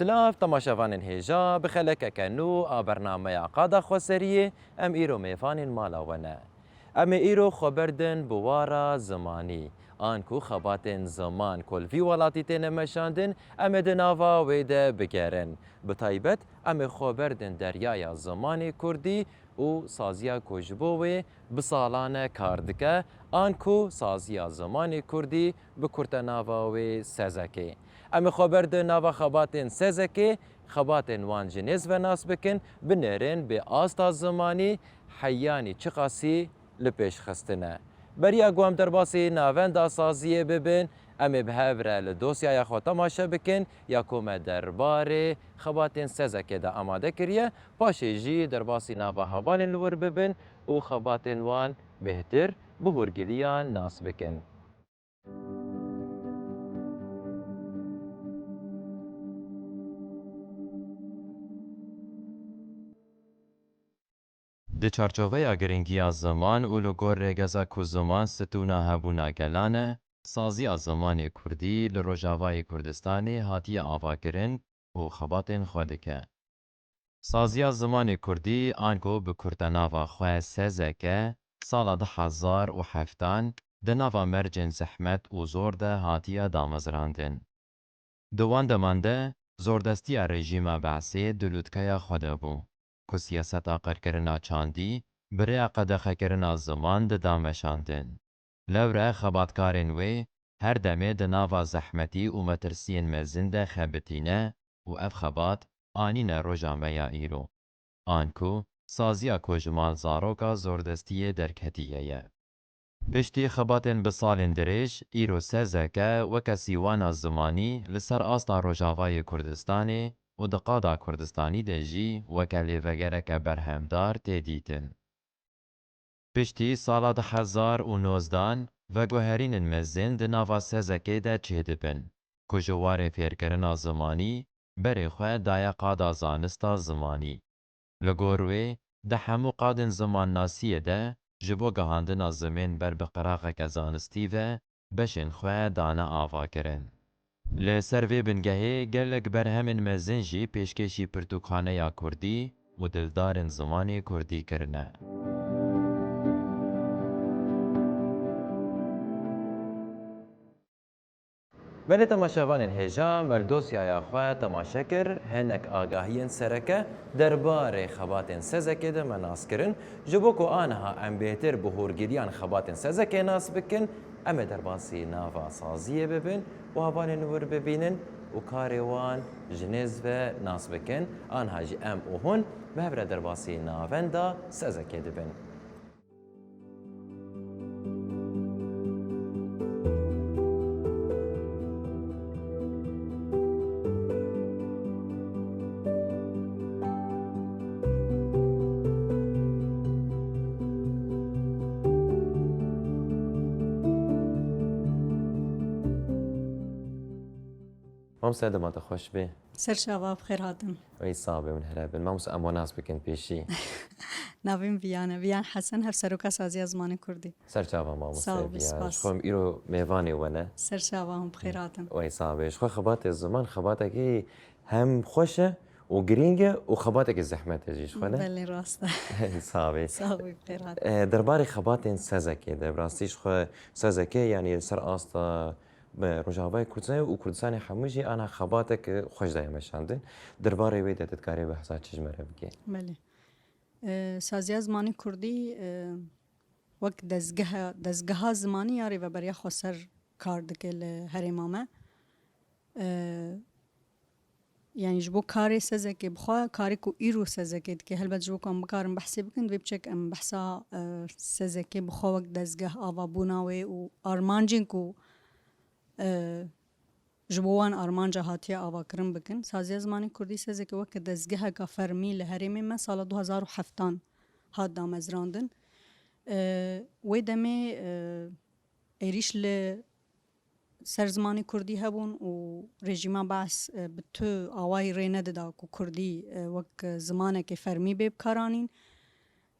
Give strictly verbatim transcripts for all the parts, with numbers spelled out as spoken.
Silav temaşevanên hêja, bi xelekeke nû a bernameya Qada Xweseriyê em îro mêvanên mala we ne. Em ê îro xwe berdin bi wara zimanî, an ku xebatên ziman ku li vî welatî têne meşandin, em ê di nava wê de bigerin. Bi taybet em ê xwe berdin deryaya zimanê kurdî û saziya ku ji bo wê bi salan e kar dike, an ku saziya zimanê kurdî bi kurte nava wê Sezekê. Em ê xwe berdin nava xebatên Sezekê, xebatên wan ji nêz ve nas bikin, binêrin bê asta zimanî heyanî çiqasî li pêş xistine. Beriya ku em derbasî navenda saziyê bibin, em ê bi hev re li dosyaya xwe temaşe bikin ya ku me derbarê xebatên Sezekê de amade kiriye, paşê jî derbasî nava hevalên li wir bibin û xebatên wan bêhtir bi hûrgiliyan nas bikin. Di çarçoveya giringiya ziman û li gor rêgeza ku ziman stûna hebûna gelan e, saziya zimanê kurdî li Rojavayê Kurdistanê hatiye avakirin û xebatên xwe dike. Saziya zimanê kurdî, anku bi kurtenava xwe Sezeke, sala du hezar û heftan di nava mercên zehmet û zor de hatiye damezrandin. Di wan deman de zordestiya rejîma Beesê di lûtkeya xwe de bû, ku siyaseta qirkirina çandî bi rêya qedexekirina ziman dida meşandin. Lewre xebatkarên wê her demê di nava zehmetî û metirsiyên mezin de xebitîne û ev xebat anîne roja me ya îro. Anku saziya ku ji mal zaroka zordestiyê derketiye ye. Piştî xebatên bi salên dirêj, îro Sezeke weke sîwana zimanî li ser asta Rojavayê Kurdistanê û di qada Kurdistanî de jî weke lêvegereke berhemdar tê dîtin. Piştî sala du hezar û nozdan, veguherînên mezin di nava Sezekê de çêdibin, ku ji warê fêrkirina zimanî berê xwe daye qada zanista zimanî. Li gor wê, di hemû qadên zimannasiyê de ji bo gihandina zimên ber bi qiraqeke zanistî ve beşên xwe dane avakirin. Li ser vê bingehê gelek berhemên mezin jî pêşkêşî pirtûkxaneya kurdî û dildarên zimanê kurdî kirine. Belê temaşevanên hêja, me li dosyaya xwe temaşe kir, hinek agahiyên sereke derbarê xebatên Sezekê de me nas kirin. Ji bo ku aniha em bêhtir bi hûrgiliyan xebatên Sezekê nas bikin, em ê derbasî nava saziyê bibin û hevalên wir bibînin û karê wan ji nêz ve nas bikin. Aniha jî em û hûn bi hev re derbasî navenda Sezekê dibin. Mamoste, dema te xweş bê. Ser çava, bi xêr hatin. Ey, sax be, hûn here bin. Mamoste, em we nas bikin pêşî. Navê min Viyan e. Viyan Hesen, hevseroka Saziya Zimanê Kurdî. Ser çava, mamoste Viyan. Sağ ol, spas. Ji xwe em îro mêvanê we ne. Ser çava hûn, bi xêr hatin. Ey, sax be. Ji xwe xebatê ziman xebatekî hem xweş e û girîng e û xebatekî zehmet e jî ji xwe ne. Belê, rast e. Sax be. Sağ ol, bi xêr hatin. E, derbarê xebatên Sezekê de, bi rastî ji xwe Sezekê, yanî li ser asta Bi Rojavayê Kurdistanê û Kurdistanê hemû jî ana xebatek xweş daye meşandin. Derbarê wê de tu dikarî behsa çi ji me re bikî? Belê. E, Saziya Zimanê Kurdî, e, wek dezgeha, dezgeha zimanî ya rêveberiya xweser kar dike li herêma me. E, Yanî ji bo karê Sezekê bi xwe, karê ku îro Sezekê dike, helbet ji bo ku em bikarin behsê bikin, divê piçek em behsa, e, Sezekê bi xwe wek dezgeh, avabûna wê û armancên ku, e, ji bo wan armanca hatiye avakirin bikin. Saziya Zimanê Kurdî Sezekê weke dezgeheka fermî li herêmê me sala du hezar û heftan hat damezrandin. E, wê demê, e, êrîş li ser zimanê kurdî hebûn û rejîma Bees, e, bi tu awayî rê nedida ku kurdî, e, wek zimanekê fermî bê bikaranîn.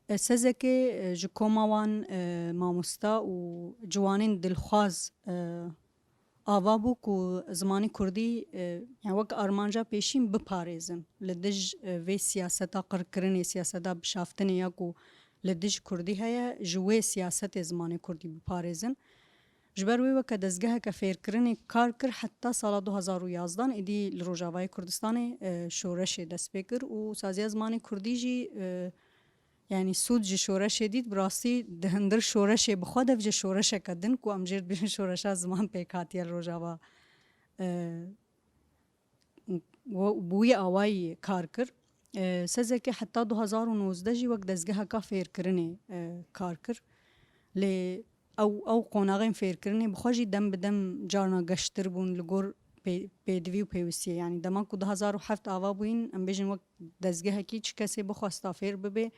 E, Sezekê, e, ji koma wan, e, mamosta û ciwanên dilxwaz, e, Ava bû ku zimanê kurdî, e, yani wek armanca pêşîn biparêzin. Li dij, e, vê siyaseta qirkirinê, siyaseta bişaftinê ya ku li dij kurdî heye, ji wê siyasetê zimanê kurdî biparêzin. Ji ber wê weke dezgeheke fêrkirinê kar kir, heta sala du hazar û yazdan êdî li Rojavayê Kurdistanê, e, şoreşê dest pê kir û saziya zimanê kurdî jî, e, yani sûd ji şoreşê dît, bi rastî di hundir şoreşê bi xwe de vije şoreşeke din ku em jê dibêjin şoreşa ziman pêk hatiye li Rojava, e, û bi wî awayî kar kir. E, Sezekê heta du hazar û nozdeh jî wek dezgeheka fêrkirinê, e, kar kir. Lê ew, ew qonaxên fêrkirinê bi xwe jî dem bi dem carna geştir bûn li gor pê-, pêdivî û pêwistiyê. Yani dema ku du hazar û heft ava bûyîn, em bêjin wek dezgehekî çi kesê bixwesta fêr bibe,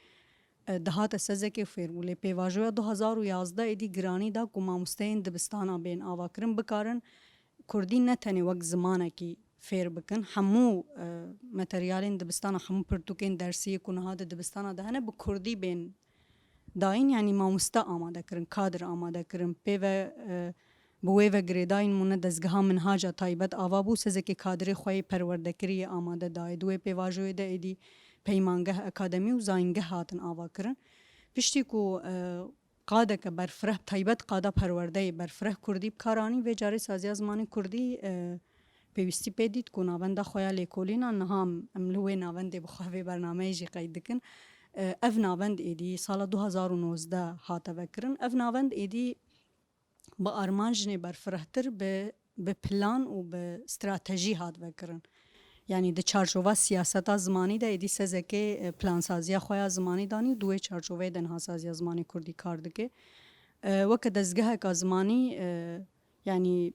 e, dihate Sezekê û fêr bû. Lê pêvajoya du hazar û yazdeh êdî giranî da ku mamosteyên dibistana bên avakirin, bikarin kurdî ne tenê wek zimanekî fêr bikin, hemû, e, materyalên dibistana, hemû pirtûkên dersî ku niha di dibistana de hene, bi kurdî bên dayîn, yanî mamoste amade kirin, kadir amade kirin. Pê ve, e, bi wê ve girêdayî nimûne dezgeha Minhaca taybet ava bû, Sezekê kadirê xwe yê perwerdekirî yê amade dayê. Di wê pêvajoyê de êdî peymangeh, akademî û zayîngeh hatin ava kirin. Piştî ku, e, qadeke berfireh, taybet qada perwerdeyê berfireh kurdî bi kar anî, vê carê saziya zimanê kurdî, e, pêwîstî pê dît ku navenda xwe ya lêkolînan, niha em, em li wê navendê bi xwe vê bernameyê jî qeyd dikin. E, ev navend êdî sala du hazar û nozdeh hate vekirin. Ev navend êdî bi armancê berfirehtir, bi, bi plan û bi stratejî hat vekirin. Yanî di çarçova siyaseta zimanî de êdî Sezekê, e, plansaziya xwe ya zimanî danî û di wê çarçoveyê de niha saziya zimanê kurdî kar dike. E, weke dezgeheka zimanî, e, yanî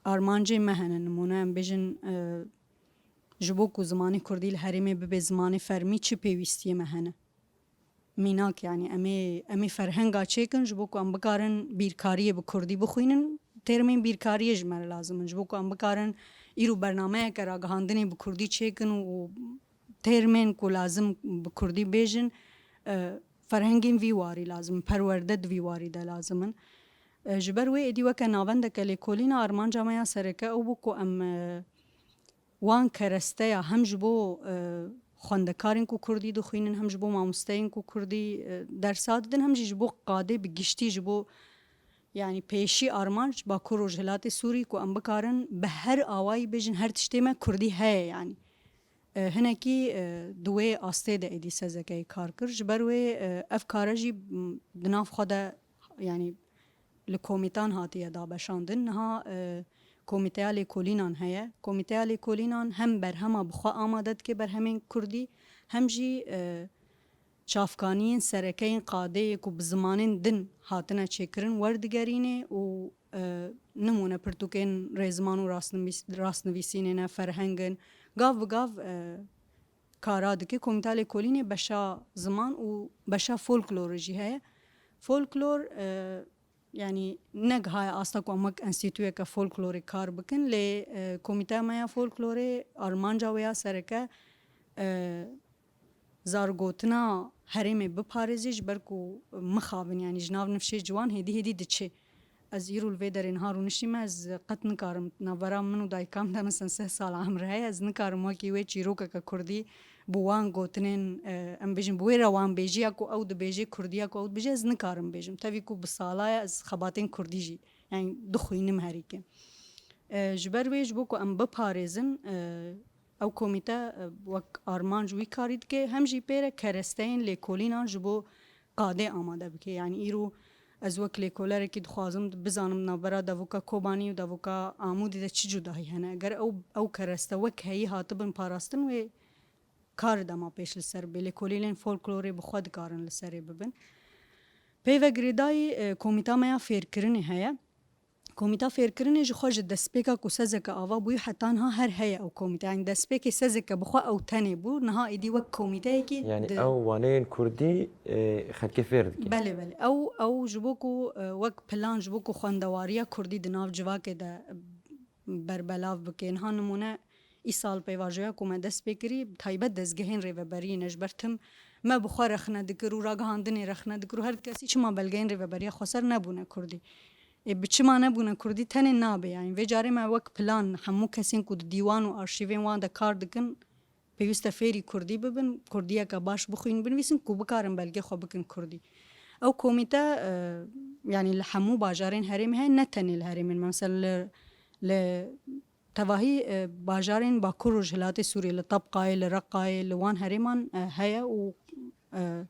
armancê me hene, nimûne em bêjin, e, ji bo ku zimanê kurdî li herêmê bibe zimanê fermî, çi pêwîstiyê me hene? Mînak, yanî em ê, em ê ferhenga çêkin ji bo ku em bikarin bîrkariyê bi kurdî bixwînin. Termên bîrkariyê ji me re lazim in ji bo ku em bikarin îro bernameyeke ragihandinê bi kurdî çêkin û termên ku lazim bi kurdî bêjin, e, ferhengên vî warî lazim in, perwerde di vî warî de lazim in. E, ji ber wê êdî weke navendeke lêkolîna armanca me ya sereke ew bû ku em, e, wan keresteya hem ji bo, e, xwendekarên ku kurdî dixwînin, hem ji bo mamosteyên ku kurdî, e, dersa didin, hem jî ji bo qadê bi giştî, ji bo, yanî pêşî armanc Bakur Rojhilatê Sûrî ku em bikarin bi her awayî bêjin her tiştê me kurdî heye, yanî. E, hinekî, e, di wê astê de êdî Sezekeyê kar kir. Ji ber wê, e, ev kare jî, m, di nav xwe de, yanî li komîtan hatiye dabeşandin. Niha, e, komîteya lêkolînan heye. Komîteya lêkolînan hem berhema bi xwe amade dike berhemên kurdî, hem jî, e, çavkaniyên sereke yên qadê yê ku bi zimanên din hatine çêkirin werdigerîne û, e, nimûne pirtûkên rêziman û rastnivîs-, rastnivîsînê ne, ferheng in. Gav bi gav, e, kara dike. Komîta Lêkolînê beşa ziman û beşa folklorê jî heye. Folklor, e, yanî negihaye asta ku em wek enstîtuyeke folklorê kar bikin, lê, e, komîteya me ya folklorê armanca wê ya sereke, e, zargotina herêmê biparêzê, ji ber ku mixabin, yanî ji nav nifşê ciwan hêdî hêdî diçe. Ez îro li vê derê niha rûniştîme, ez qet nikarim, navbera min û dayika min de mesela sih sala emr heye, ez nikarim wekî wê çîrokeke kurdî bi wan gotinên, e, em bêjin, bi wê rewanbêjiya ku ew dibêje, kurdiya ku ew dibêje, ez nikarim bêjim. Tevî ku bi sala ye ez xebatên kurdî jî, yanî dixwînim herî ke. E, ji ber wê, ji bo ku em biparêzin, e, ew komîte, e, wek armanc wî karî dike, hem jî pê re keresteyên lêkolînan ji bo qadê amade bike. Yanî îro ez wek lêkolerekî dixwazim bizanim navbera devoka Kobanî û devoka Amûdî de çi cudahî hene. Eger ew, ew kereste wek heyî hatibin parastin, wê kar dema pêş li ser bê. Lêkolînên folklorê bi xwe dikarin li serê bibin. Pê ve girêdayî, e, komîta me ya fêrkirinê heye. Komîta fêrkirinê jixwe ji destpêka ku Sezeke ava bûyî heta niha her heye ew komîte. Yanî destpêkê Sezeke bi xwe ew tenê bû. Niha êdî wek komîteyekî Yani di- ew waneyên kurdî, e, xelkê fêr dike. Belê, belê. Ew, ew ji bo ku, e, wek plan ji bo ku xwendewariya kurdî di nav civakê de berbelav bike. Niha nimûne îsal pêvajoya ku me dest pê kirî, taybet dezgehên rêveberiyê ne, ji ber tim me bi xwe rexne dikir û ragihandinê rexne dikir û her kesî çima belgeyên rêveberiya xweser nebûne kurdî. Ê, bi çima nebûne kurdî tenê nabe, yanî vê carê me wek plan hemû kesên ku di dîwan û arşîvên wan de kar dikin, pêwîst e fêrî kurdî bibin, kurdiyeke baş bixwîn binivîsin ku bikarin belgê xwe bikin kurdî. Ew komîte, e, yanî li hemû bajarên herêmê heye, ne tenê li herêmên me. Mesela li, li tevahî, e, bajarên Bakur Rojhilatê Sûriyê, li Tebqayê, li Reqayê, li wan herêman, e, heye û, e,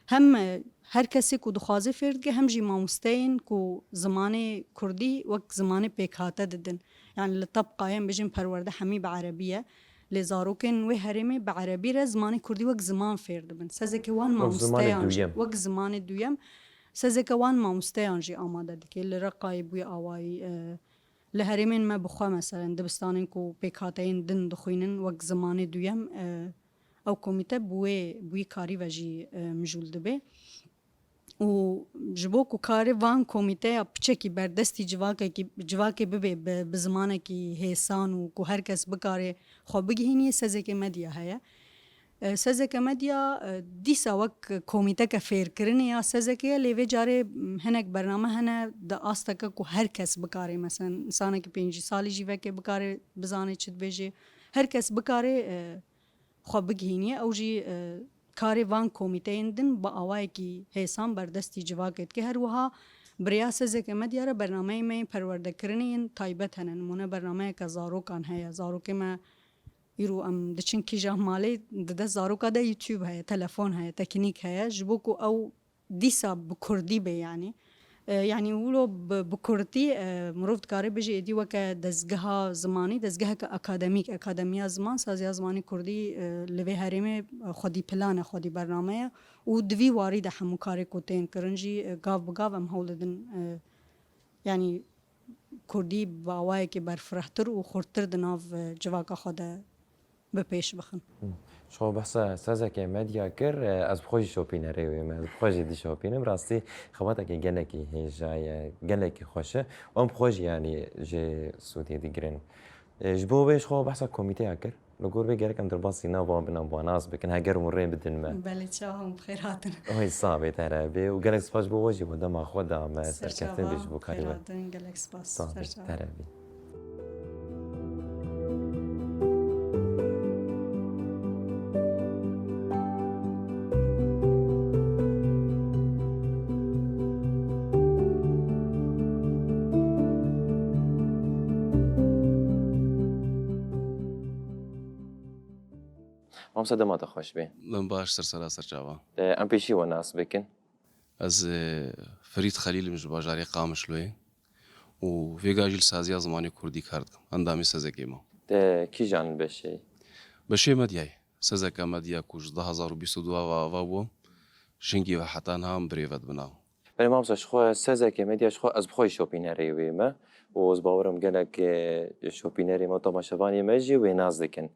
hem, e, her kesê ku dixwaze fêr dike, hem jî mamosteyên ku zimanê kurdî wek zimanê pêkhate didin. Yani li Tebqayê em bêjin perwerde hemî bi erebî ye. Lê zarokên wê herêmê bi erebî re zimanê kurdî wek ziman fêr dibin. Sezeke wan Wek zimanê mamosteyan jî, duyem. Wek zimanê duyem, sezeke wan mamosteyan jî amade dike. Li Reqayê bûye awayî, e, li herêmên me bi xwe, meselen, dibistanên ku pêkhateyên din dixwînin wek zimanê duyem, e, ew komîte bi wê, bi wî karî ve jî, e, mijûl dibe. Û ji bo ku karê van komîteya piçekî berdestî civakekî, civakê bibe bi, bi zimanekî hêsan û ku her kes bikare xwe bigihînî, Sezeke Medya heye. E, Sezeke Medya, e, dîsa wek komîteke fêrkirinê ya Sezeke ye, lê vê carê, m, hinek bername hene di asteke ku her kes bikare, mesela, insanekî pêncî salî jî veke bikare bizane çi dibêje. Her kes bikare, e, xwe bigihîniye. Ew jî, e, karê van komîteyên din bi awayekî hêsan berdestî civakê dike. Her wiha bi rêya Sezeke Medya re bernameyên me yên perwerdekirinê yên taybet hene. Nimûne bernameyeke zarokan heye. Zarokê me îro em diçin kîja malê, di dest zaroka de YouTube heye, telefon heye, teknîk heye. Ji bo ku ew dîsa bi kurdî be, yanî. E, yanî wilo bi, bi kurdî, e, mirov dikare bêje êdî weke dezgeha zimanî, dezgeheke akademîk, Akademiya Ziman, Saziya Zimanê Kurdî, e, li vê herêmê, e, xwedî plan e, xwedî bername ye û di vî warî de hemû karê ku tên kirin jî, e, gav bi gav em hewl didin, e, yanî kurdî bi awayekî berfirehtir û xurttir di nav, e, civaka xwe de bi pêş bixin. Ji xwe behsa Sezeke Medya kir, ez bi xwe jî şopînerê wê me, ez bi xwe jî dişopînim. Rastî xebatekî gelekî hêja ye, gelekî xweş e. Em bi xwe jî, yanî, jê sûdê digirin. E, ji bo wê ji xwe behsa komîteya kir. Li gor vê gerek em derbasî nav wan bin, em bi wan nas bikin, heger hûn rê bidin me. Belê, çawa hûn bi xêr hatin. Oy, sabê te re bê û gelek spas ji bo we jî bo dema xwe da me, serkeftin bê ji bo karî we. Serçava, xêr hatin, gelek spas. Sabê te re bê. Mamoste, dema te xweş bê. Min baş, ser sera ser çava. E, em pêşî we nas bikin. Ez, e, Ferîd Xelîl im, ji bajarê Qamişloyê û vêga jî li Saziya Zimanê Kurdî kar dikim. Endamê Sezekê me. Te kîjan beşê? Beşê Medyayê. Sezeke Medya ku ji du hezar û bîst û du ve ava bû, ji hingî ve heta niha em birêve dibin. Belê mamoste, ji xwe Sezeke Medya, ji xwe ez bi xwe jî şopînerê wê me û ez bawer im gelek, e, şopînerê me û temaşevanê me jî wê nas dikin.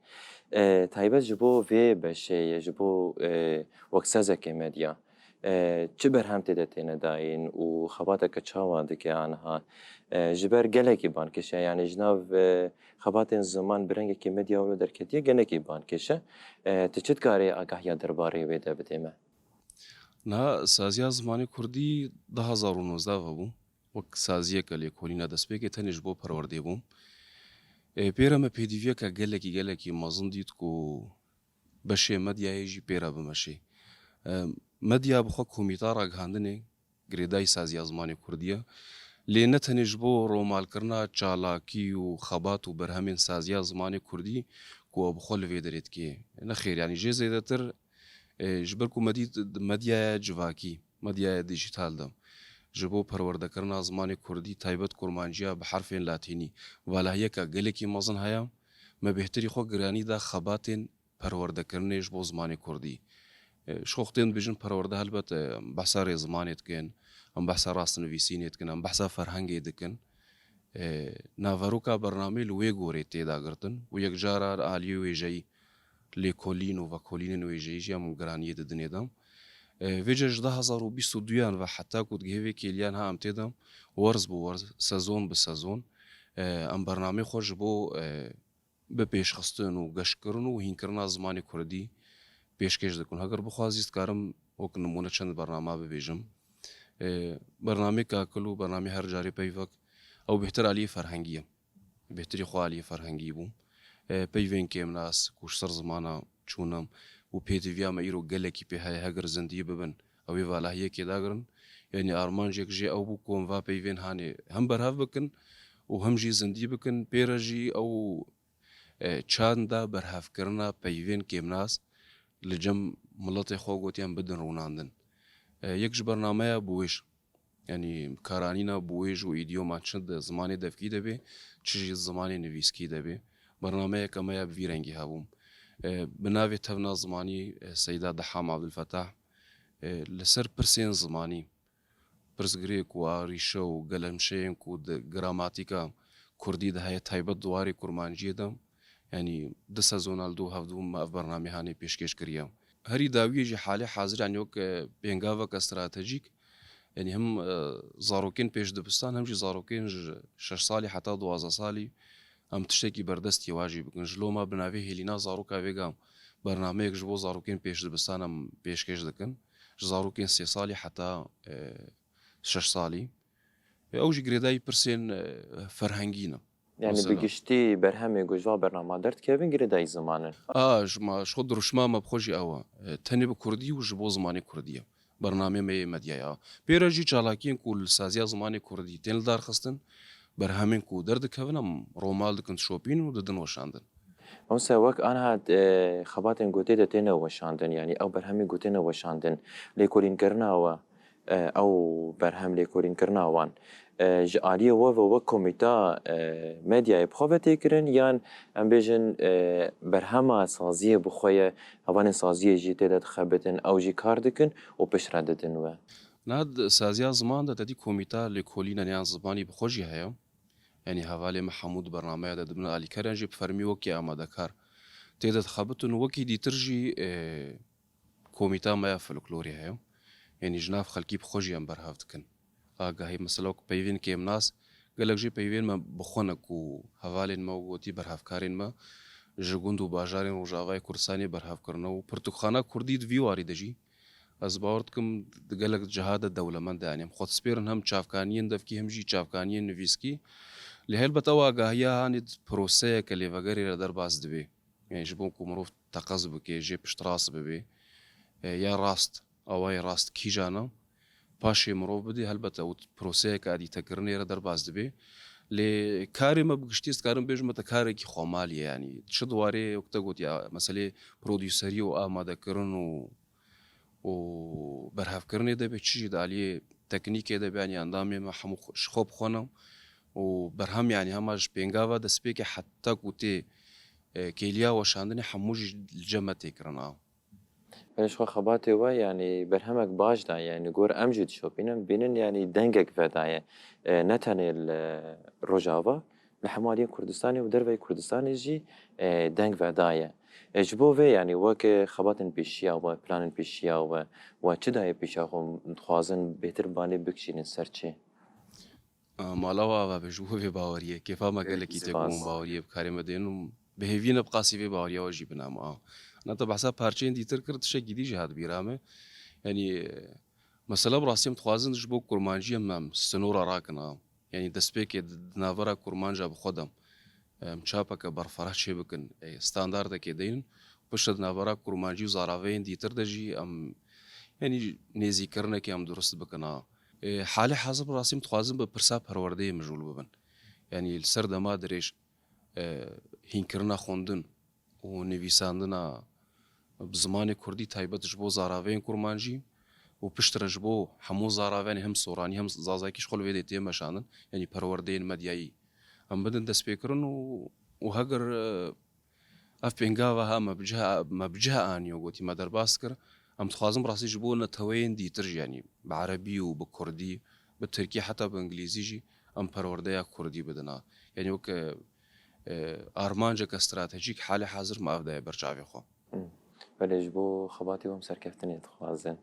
E, taybet ji bo vê beşê ye, ji bo, e, wek Sezeke Medya, e, çi berhem tê de têne dayîn û xebateke çawa dike aniha? E, ji ber gelekî bankêş e, yanî ji nav, e, xebatên ziman bi rengekî medya wilo derketiye, gelekî bankêş e. E, tu çi dikarî agahiya derbarê wê de bidê me? Niha Saziya Zimanê Kurdî du hezar û nozdeh ve bû. Wek saziyeke lêkolîna destpêkê tenê ji bo perwerdê bû. Ê, pê re me pêdiviyeke gelekî, gelekî mezin dît ku beşê medyayê jî pê re bimeşê. Ê, medya bi xwe komîta ragihandinê girêdayî Saziya Zimanê Kurdî ye. Lê ne tenê ji bo romalkirina çalakî û xebat û berhemên Saziya Zimanê Kurdî ku ew bi xwe li vê derê dike. Nexêr, yanî jê zêdetir, e, ji ber ku me dît medyaya civakî, medyaya dîjîtal de ji bo perwerdekirina zimanê Kurdî, taybet Kurmanciya bi herfên latînî, valahiyeke gelekî mezin heye. Me bêhtirî xwe giranî da xebatên perwerdekirinê ji bo zimanê Kurdî. E, ji xwe wextê em dibêjin perwerde, helbet, e, em behsa rêzimanê dikin, em behsa rastnivîsînê dikin, em behsa ferhengê dikin. E, naveroka bernameyê li wê gorê tê dagirtin û yekcara li aliyê wêjeyî, lêkolîn û vekolînên wêjeyî jî em giraniyê didinê de. E, vêca ji du hezar û bîst û duyan ve heta ku digihê vê kêliya niha em tê de, werz bi werz, sezon bi sezon, e, em bernameyê xwe ji bo, e, bi pêşxistin û geşkirin û hînkirina zimanê kurdî pêşkêş dikin. Heger bixwazî, ez dikarim wek nimûne çend bernama bibêjim. E, bernamê Kakil û bernamê Her Carê Peyvek, ew bêhtir aliyê ferhengî ye. Bêhtirî xwe aliyê ferhengî bû. E, peyvên kêmnas ku ji ser zimana çûne û pêdiviya me îro gelekî pê heye, heger zindî bibin, ew ê valahiyekê dagirin. Yanî armancek jê ew bû ku em va peyvên hanê hem berhev bikin û hem jî zindî bikin. Pê re jî ew, e, çanda berhevkirina peyvên kêmnas li cem miletê xwe gotiyan bidin rûnandin. E, yek ji bernameya Bûêj. Yanî karanîna bûêj û îdîyoman çi di zimanê devkî de bê, çi jî di zimanê nivîskî de bê. Bernameyeke me ya bi vî rengî hebû. E, bi navê Tevna Zimanî, e, Seyda Deham Abdulfetah, e, li ser pirsên zimanî, pirsgirêk û arîşe û gelemşeyên ku di gramatîka kurdî de heye, taybet di warê kurmanciyê de, yanî du sezona li dû hevdû me ev bernamê hanê pêşkêş kiriye. Herî dawiyê jî halê hazir, yanî wek, e, pêngaveke stratejîk, yanî hem, e, zarokên pêşdibistan hem jî zarokên ji şeş salî heta duwazdeh salî em tiştekî berdestî wa jî bikin. Ji loma bi navê Hêlîna Zaroka Vêga bernameyek ji bo zarokên pêşdibistan em pêşkêş dikin. Ji zarokên sê salî heta, e, şeş salî. E, ew jî girêdayî pirsên, e, ferhengî ne. Yanî bi Mesela. giştî berhemê ku ji va bernama derdikevin girêdayî ziman in. A, ji ma, ji xwe dirûşma me bi xwe jî ew e. E, tenê bi kurdî û ji bo zimanê kurdî ye. Bernamê me yê medyaya. Pê re jî çalakiyên ku li saziya zimanê kurdî tên lidarxistin, berhemên ku derdikevin em romal dikin, dişopînin û didin weşandin. Mamoste, wek anha, e, xebatên ku tê de têne weşandin, yanî ew berhemên ku têne weşandin, lêkolînkirina we, e, ew berhem lêkolînkirina wan, e, ji aliyê we ve wek komîta, e, medyayê bi xwe ve tê kirin, yan em bêjin, e, berhema saziyê bi xwe ye, hevalên saziyê jî tê de dixebitin, ew jî kar dikin û piştre didin we? Niha di saziya ziman de tedî komîta lêkolînan yan zimanî bi xwe jî heye. Yanî hevalê me hemû di bernameya de dibin alîkar, yan jî bi fermî wekî amadekar tê de dixebitin û wekî dîtir jî, e, komîta me ya folklorê heye. Yanî ji nav xelkî bi xwe jî em berhev dikin. Agahî, mesela wek peyvên kêmnas, gelek jî peyvên me bi xwe ne ku hevalên me û gotî berhevkarên me ji gund û bajarên Rojavayê Kurdistanê berhev kirine û pirtûkxana kurdî di vî warî de jî ez bawer dikim di gelek ciha de dewlemend e. Yanî em xwe dispêrin hem çavkaniyên devkî hem jî çavkaniyên nivîskî. Lê helbet ew agahiya hanê di proseyeke lêvegerê re derbas dibe. Yanî ji bo ku mirov teqez bike, jê piştrast bibe, e, ya rast, awayê rast kîjan e, paşê mirov bidê, helbet ew proseyeke adîtekirinê re derbas dibe. Lê karê me bi giştî, ez dikarim bêjim, te karekî xwemalî ye, yanî çi di warê, wek te gotiya, meselê prodûserî û amadekirin û û berhevkirinê de be, çi jî di aliyê teknîkê de be, yanî endamê me hemû xwe, ji xwe bi xwe ne û berhem, yanî hema ji pêngava destpêkê heta ku tê, e, kêliya weşandinê hemû jî li cem me tê kirin a. Belê ji xwe xebatê we, yanî berhemek baş daye, yanî gor em jî dişopînin, bînin, yanî dengek vedaye. E, ne tenê li Rojava, li hemû aliyên Kurdistanê û derveyî Kurdistanê jî, e, deng vedaye. E, ji bo vê, yanî wek xebatên pêşiya we, planên pêşiya we, we çi daye pêşiya xwe, dixwazin bêhtir banê bikişînin ser çi? A, mala we ava be, ji bo vê baweriyê. Kêfa me gelekî tê ku hûn baweriyê bi karê me dên û bi hêviyê ne bi qasî vê baweriya we jî bina me. A, na te behsa parçeyên dîtir kir, tiştekî dî jî hat bîra me. Yanî, e, mesela bi rastî em dixwazin ji bo kurmancî em, em sinora rakin a. Yanî destpêkê di, di navbera kurmanca bi xwe de em çapeke berfireh çêbikin, ê, standardekê deynin. Piştre di navbera kurmancî û zaraveyên dîtir de jî em, yanî nêzîkirinekê em durust bikin a. Ê, halê hazir bi rastî em dixwazin bi pirsa perwerdeyê mijûl bibin. Yanî li ser dema dirêj, e, hînkirina xwendin û nivîsandina bi zimanê kurdî taybet ji bo zaraveyên kurmancî û piştre ji bo hemû zaraven, hem soranî hem zazakî, ji xwe li vê dê tê meşandin, yanî perwerdeyên medyayî em bidin destpêkirin û, û heger, e, ev pêngava ha me bi cih, me bi cih aniyo, gotî me derbas kir, em dixwazin bi rastî ji bo neteweyên dîtir jî, yanî bi erebî û bi kurdî, bi tirkî, heta bi îngilîzî jî em perwerdeya kurdî bidin a. Yanî wek, e, e, armanceke stratejîk halê hazir me ev daye ber çavê xwe. Hmm. Belê ji bo xebatê we em serkeftinê dixwazin.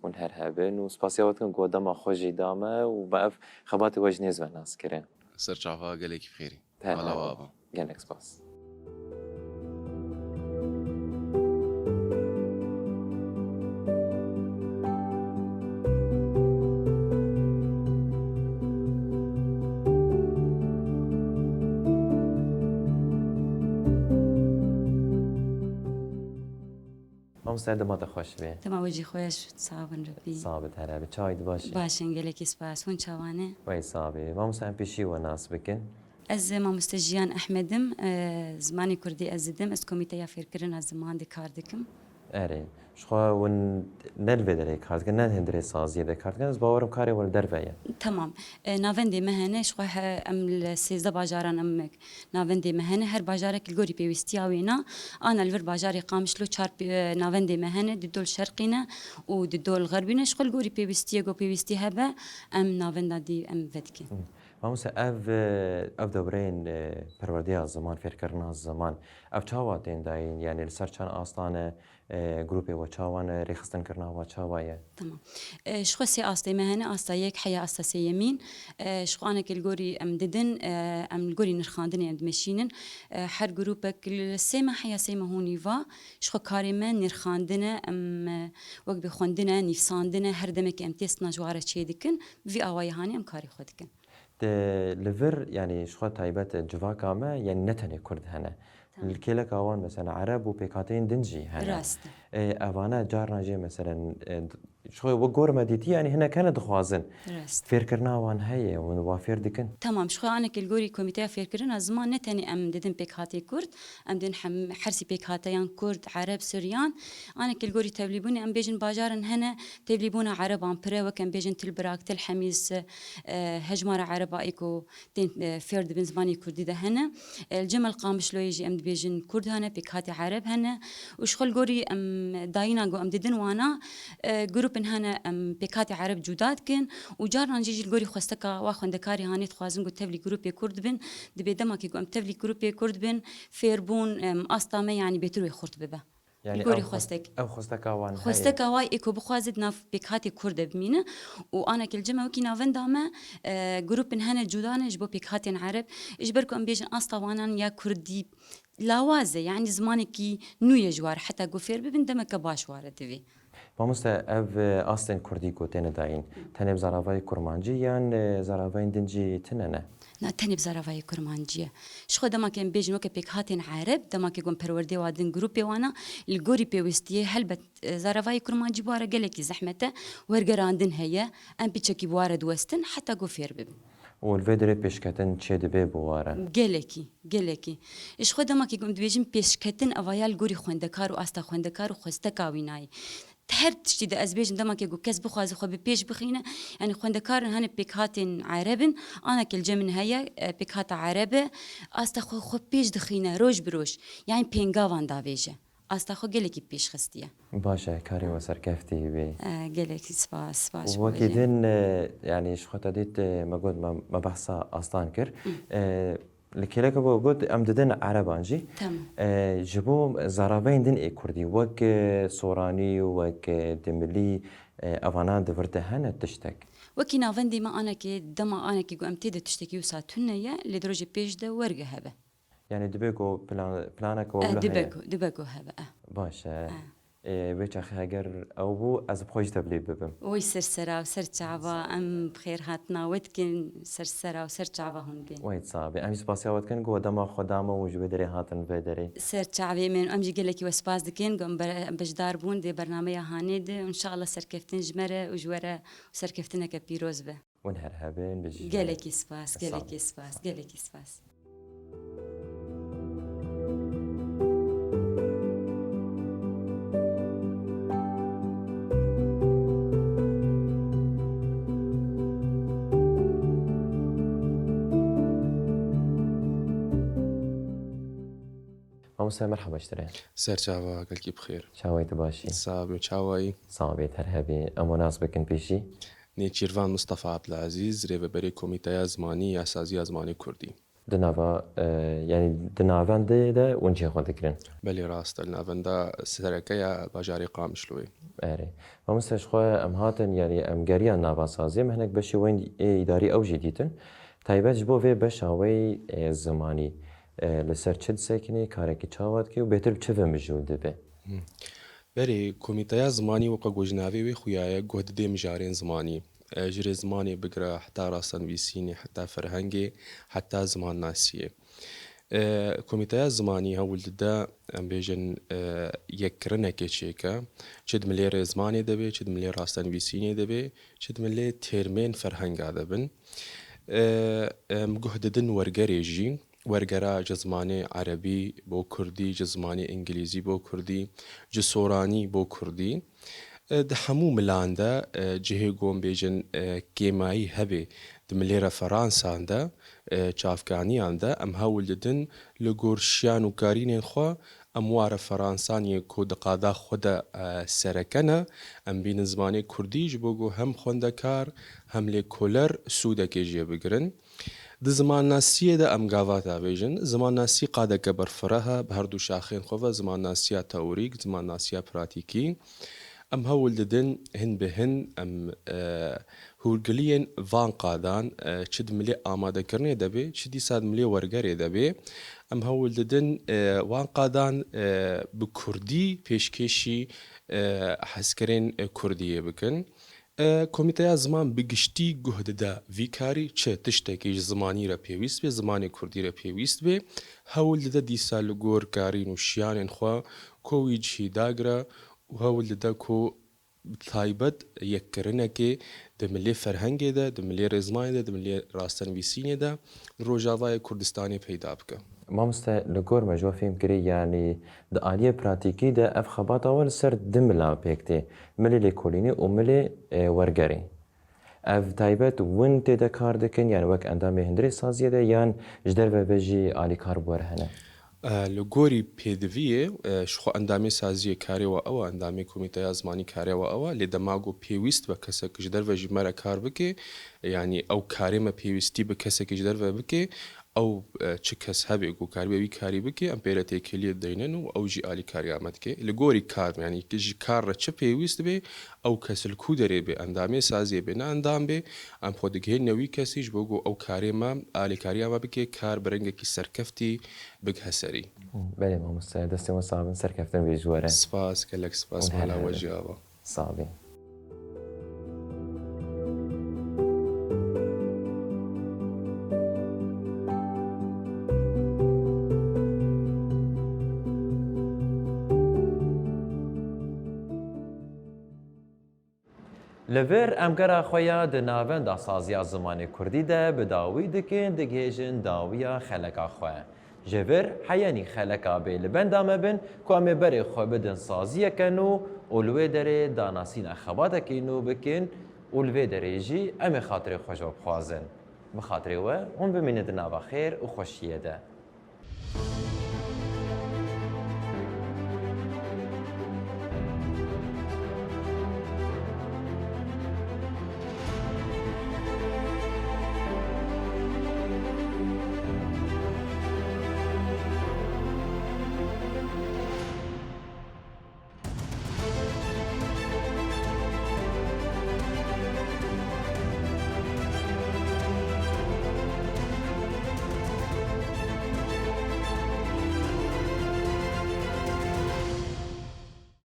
Hûn her hebin û spasiya we dikin ku we dema xwe jî da me û me ev xebatê we ji nêz ve nas kirin. Ser çava, gelekî bi xêrî. Her Mala we ava. Gelek spas. Mamoste, dema te xweş be. Dema we jî xweş, sax bin Rebî. Sax bit, her hebî. Çawa yî, tu baş î? Baş in, gelekî spas. Hûn çawa ne? Wey sax bî. Mamoste, em pêşî we nas bikin. Ez mamoste Jiyan Ehmed im, e, zimanê kurdî ez didim, ez komîteya fêrkirina ziman de kar dikim. Erê, ji xwe hûn ne li vê derê kar dikin, ne hundirê saziyê de kar dikin, ez bawerim karê we li derve ye. Tamam. E, navendê me hene, ji xwe he-, em li sêzdeh bajaran em navendê me hene, her bajarek li gorî pêwîstiya wê na, ana li vir bajarê Qamişlo çar pê-, e, navendê me hene, di dol şerqî ne û di dol xerbî ne, ji xwe li gorî pêwîstiyê, ku pêwîstî hebe, em navenda dî em vedikin. Hı. Mamoste, ev, e, ev dewreyên, e, perwerdeya ziman, fêrkirina ziman, ev çawa tên dayîn? Yanî li ser çend asta ne, e, grûpê we çawa ne, rêxistinkirina we çawa ye? Tamam. E, ji xwe sê astê me hene, asta yek heya, asta sêyemîn. E, ji xwe aneke li gorî em didin, e, em li gorî nirxandinê em dimeşînin. E, her grûpek li sê meh heya, sê meh û nîva, ji xwe karê me nirxandin e, em, e, wek bi xwendin e, nivîsandin e, her demekê em têstina ji wa re çêdikin, bi vî awayî hanê em karê xwe dikin. Te li vir, yanî ji xwe taybet civaka me, yanî ne tenê Kurd hene. Tamam. Li kêleka wan mesela Ereb û pêkhateyên din jî hene. Rast e. Ê, evane carna jê mesela, e, d-, ji xwe wek gor me dîtî, yanî hinek hene dixwazin. Rast. Fêrkirina wan heye, hûn wa fêr dikin? Tamam, ji xwe aneke li gorî komîteya fêrkirina ziman ne tenê em didin pêkhatê Kurd, em didin hem-, hersî pêkhateyan Kurd, Ereb, Suryan. Aneke li gorî tevlîbûnê em bêjin bajarin hene, tevlîbûna Ereban pir e, wek em bêjin Til Birak, Til Hemîs, e, hejmara Ereba ê ku tên, e, fêr dibin zimanê kurdî de hene. E, li cem el Qamişloyê jî em dibêjin kurd hene, pêkhatê Ereb hene. Û ji xwe li gorî em dayîna ku em didin wana, e, grûpin hene em pêkhatê Ereb cuda dikin. Û carnan jî ji li gorî xwesteka wa xwendekarê hanê dixwazin ku tevlî grûpê kurd bin. Dibê dema ku em tevlî grûpê kurd bin, fêrbûn, em, asta me yanî bêtir wê xurt bibe. Yanî li gorî ew xwest-, xwestek. Ew xwesteka wan heye. Xwesteka wa ê ku bixwaze di nav pêkhatê Kurd de bimîne û aneke li cem e wekî navenda me, e, grûpin hene cuda ne ji bo pêkhatên Ereb, ji ber ku em bêjin asta wanan ya Kurdî lawaz e, yanî zimanekî nû ye ji wa re, heta ku fêr bibin demeke baş wa re divê. Mamoste, ev, e, astên Kurdî ku têne dayîn, tenê bi zaravayê Kurmancî yan, e, zaravayên din jî tune ne? Na, tenê bi zaravayê Kurmancî ye. Ji xwe dema ke em bêjin weke pêkhatên Ereb, dema ke ku em perwerdê wa din grûpê wana, li gorî pêwistiyê helbet, e, zaravayê Kurmancî bi wa re gelekî zehmet e, wergerandin heye, em piçekî bi wa re diwestin, heta ku fêr bibin. Û li vê derê pêşketin çêdibe bi wa re? Gelekî, gelekî. Ji xwe dema ke ku em dibêjin pêşketin, eva ya li gorî xwendekar û asta xwendekar û xwesteka wî nayê. Her tiştî de ez bêjim, dema ke ku kes bixwaze xwe bi pêş bixîne, yanî xwendekarin hene pêkhatên Ereb in, aneke li cem min heye, e, pêkhata Ereb e, asta xwe, xwe pêş dixîne roj bi roj, yanî pêngavan davêje. Asta xwe gelekî pêş xistiye. Baş e, karê we serkeftî bê. E, gelekî spas, spas ji bo wekî din, e, yanî ji xwe te dît, e, me got, me, me behsa astan kir. Hı. E, Li kêleke ku got, em didin Ereban jî. Tamam. E, ji bo zaravayên din ê Kurdî, wek, e, Soranî, wek, e, Dimilî, e, evana di vir de hene tiştek? Wekî navendê me anekê, dema anekê ku em tê de tiştekî wisa tune ye, lê di rojê pêş de werge hebe. Yanî dibe ku plan-, planek we Eh, wilo dibe heye? Ku, dibe ku hebe, eh. Baş e. Eh. Ê, wê çaxê heger ew bû, ez bi xwe jî tevlî bibim. Wey ser sera û ser çava, em bi xêr hatina we dikin, ser sera û ser çava hûn bên. Wey sax be. Em jî spasiya we dikin ku we dema xwe da me û ji wê derê hatin vê derê. Ser çavê min, em jî gelekî we spas dikin ku em be-, beşdar bûn di bernameya hanê de. Înşallah serkeftin ji me re û ji we re û serkeftineke pîroz be. Hûn her hebin, bijî. Gelekî spas, gelekî spas, gelekî spas. Mamoste, merhaba ji te re. Ser çava, gelkî bi xêr. Çawayî, tu baş î? Sax be, çawayî? Sax be, her hebî. Em we nas bikin pêşî. Nêçîrvan Mistefa Ebdilezîz, rêveberê Komîteya Zimanî ya Saziya Zimanê Kurdî. Di nava, e, yanî di navendê de hûn cihê xwe digirin? Belê, rast e. Li navenda sereke ya bajarê Qamişloyê. Erê. Mamoste, ji xwe em hatin, yanî em geriyan nava saziyê, me hinek beşê wên ê îdarî ew jî dîtin. Taybet ji bo vê beşa wê, e, zimanî, e, li ser çi disekinî, karekî çawa dikî û bêtir bi çi ve mijûl dibe? Hmm. Berê, Komîteya Zimanî weke ku ji navê wê xuya ye, guh didê mijarên zimanî. E, ji rê zimanê bigire heta rastenivîsînê, heta ferhengê, heta zimannasiyê. E, Komîteya Zimanî hewl dide, em bêjin, e, yekkirinekê çêke. Çi di milê rêzmanê de be, çi di milê rastenivîsînê de be, çi di milê têrmên ferhenga de bin. E, em guh didin wergerê jî. Wergera ji zimanê erebî bo kurdî, ji zimanê îngilîzî bo kurdî, ji soranî bo kurdî. E, di hemû milan de, e, cihê ku em bêjin, e, kêmayî hebe di milê referansan de, e, çavkaniyan de, em hewl didin li gor şiyan û karînên xwe em wa referansan yê ku di qada xwe de, e, sereke ne, em bînin zimanê kurdî ji bo ku hem xwendekar hem lêkoler sûdekê jê bigirin. Di zimannasiyê de em gava davêjin. Zimannasî qadeke berfireh e, bi her du şaxên xwe ve, zimannasiya teorîk, zimannasiya pratîkî. Em hewl didin hin bi hin em, e, hûrgiliyên van qadan, e, çi di milê amadekirinê de be, çi dîsa di milê wergerê de be. Em hewl didin, e, wan qadan, e, bi kurdî pêşkêşî, e, hezkirên, e, kurdiyê bikin. E, Komîteya Ziman bi giştî guh dide vî karî, çi tiştekî ji zimanî re pêwîst be, zimanê kurdî re pêwîst be, hewl dide dîsa li gor karîn û şiyanên xwe ku wî cihî dagire û hewl dide ku bi taybet yekkirinekê di milê ferhengê de, di milê rêzmanê de, di milê rastenivîsînê de li Rojavayê Kurdistanê peyda bike. Mamoste, li gor me ji we fêm kirî, yanî di aliyê pratîkî de ev xebata we li ser du mila pêk tê, milê lêkolînê û milê, e, wergerê. Ev taybet win tê de kar dikin, yanî wek endamê hundirê saziyê de, yan ji derve ve jî alîkar bi we re hene? E, li gorî pêdiviyê, e, ji xwe endamê saziyê karê we ew e, endamê komîteya zimanî karê we ew e, lê dema ku pêwîst be kesek ji derve jî me re kar bike, yanî ew karê me pêwîstî bi kesekî ji derve bike, ew, e, çi kes hebe ku karibe wî karî bike, em pê re têkiliyê deynin û ew jî alîkariya me dike. Li gorî kar, yanî ji kar re çi pêwîst be, ew kes li ku derê be, endamê saziyê be, ne endam be, em xwe digihînine wî kesî ji bo ku ew karê me, alîkariya me bike, kar bi rengekî serkeftî bigihe serî. Belê mamoste, destê we sax bin, serkeftin bê ji we re. Spas, gelek spas, mala we jî ava. Sax bî. Li vir em gera xwe ya di navenda saziya zimanê kurdî de bi dawî dikin, digihêjin dawiya xeleka xwe. Ji vir heyenî xeleka bê li benda me bin ku em ê berê xwe bidin saziyeke nû û li wê derê danasîna xebatekî nû bikin û li vê derê jî em ê xatirê xwe ji we bixwazin. Bi xatirê we hûn bimînin di nava xêr û xweşiyê de.